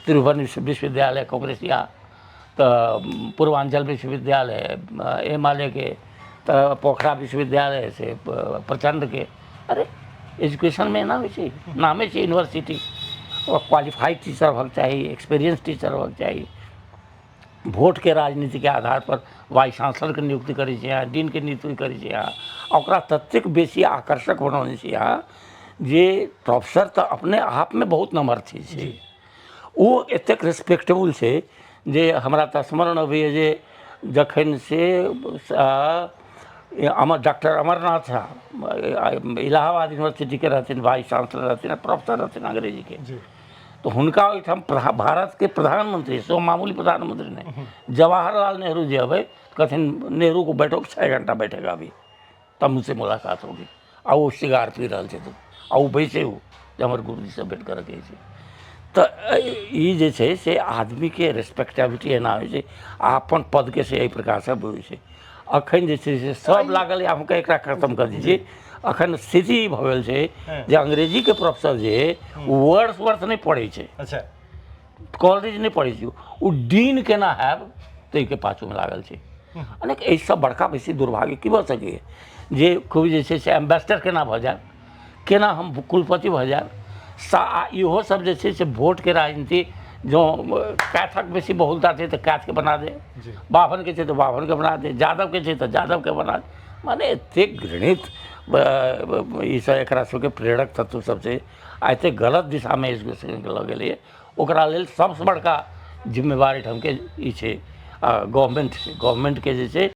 त्रिभुवन विश्वविद्यालय कांग्रेसिया, तऽ पूर्वाञ्चल विश्वविद्यालय एमालेके, तऽ पोखरा विश्वविद्यालय से प्रचण्डके। अरे, एजुकेशनमे एना होइ छै? नामे छै यूनिवर्सिटी, क्वालिफाइड टीचर होबक चाही, एक्सपीरियंस टीचर होबक चाही। भोटके राजनीतिके आधार पर वाइस चांसलरके नियुक्ति करै छी अहाँ, डीनके नियुक्ति करै छी अहाँ, आ ओकरा ततेक बेसी आकर्षक बनौने छी अहाँ जे प्रोफेसर तऽ अपने आपमे बहुत नम्हर चीज छै। ओ एतेक रेस्पेक्टेबल छै जे हमरा तऽ स्मरण अबैए जे जखन से अमर डॉक्टर अमरनाथ झा इलाहाबाद यूनिवर्सिटीके रहथिन, वाइस चांसलर रहथिन, प्रोफेसर रहथिन अंग्रेजीके, तऽ हुनका ओहिठाम भारतके प्रधानमंत्री, सेहो मामूली प्रधानमंत्री नहि, जवाहरलाल नेहरू जे अबै, कहथिन, "नेहरू को बैठो, 6 घंटा बैठेगा अभी, तब मुझसे मुलाकात होगी।" आ ओ सिगार पी रहल छथिन आ ओ बैसे ओ जे हमर गुरुजीसँ भेँट करऽके छै। तऽ ई जे छै से आदमीके रेस्पेक्टेबिलिटी एना होइ छै आ अपन पदके से एहि प्रकारसँ बुझै छै। अखन जे छै से सब लागल हम एकरा खत्म कर दै छी। अखन स्थिति ई भऽ गेल छै जे अंग्रेजीके प्रोफेसर जे वर्ड्स वर्थ नहि पढ़ै छै, कॉलेज नहि पढ़ै छै, ओ डीन केना हैब ताहिके पाछूमे लागल छै। अनेक एहिसँ बड़का बेसी दुर्भाग्य की भऽ सकैए जे खूब जे छै से एम्बेसडर केना भऽ जायब, केना हम कुलपति भऽ जायब। सा इहो सब जे छै से वोटके राजनीति, जँ कैथक बेसी बहुलता छै तऽ कैथके बना दे, बाभनके छै तऽ बाभनके बना दे, यादवके छै तऽ यादवके बना दे। माने एतेक घृणित ईसब एकरा सबके प्रेरक तत्व सब छै आ एतेक गलत दिशामे एजुकेशनके लऽ गेलैए। ओकरा लेल सबसँ बड़का जिम्मेवार एहिठामके ई छै, गवर्नमेंट छै। गवर्नमेंटके जे छै